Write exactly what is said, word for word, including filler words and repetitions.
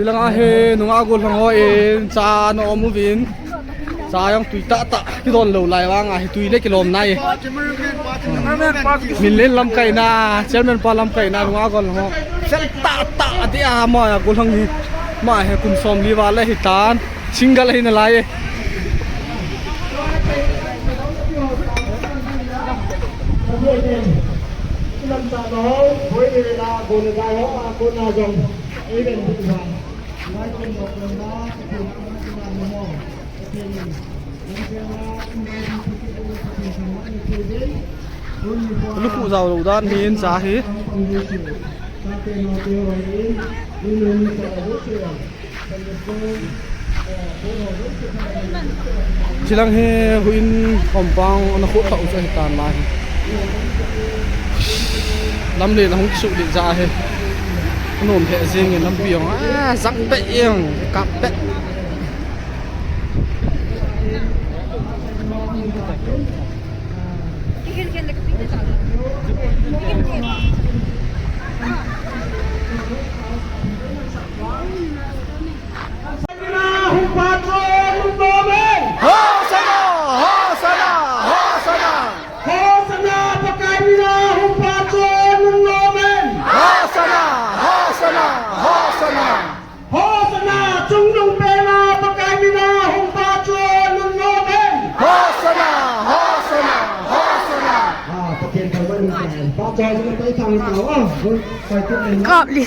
Hi langa hi nungak gual hang haw in cha na um uvin, cha jong tui tah tah kidawn lo lai vang a hi tui le kilawm nai. Min len lamkaina, chairman pa lamkaina nungak gual hang haw, fel tah tah a ti a, ama gual hang hi, ama hi kum sawmli val ahi ta'n, single ahi nalai e. Lukhuh zau lo dan hi in cha hi. Chilang hi hu in compound ana khut tau chu ahi tan la hi. Lamlen a hung kisuk dik za hi. A nuam he zing in lampi hung a zak pet ing kap pet. Hung pha chu nung lo men. Hosana, Hosana, Hosana. Hosana, Pakai mina hung pha chu nung lo men. Hosana, Hosana, Hosana. Hosana, chungnung pen a Pakai mina hung pha chu nung lo men. Hosana, Hosana, Hosana. A, Pathian thangvâl in kan pa chai zing a tai thang ta a. Kap li.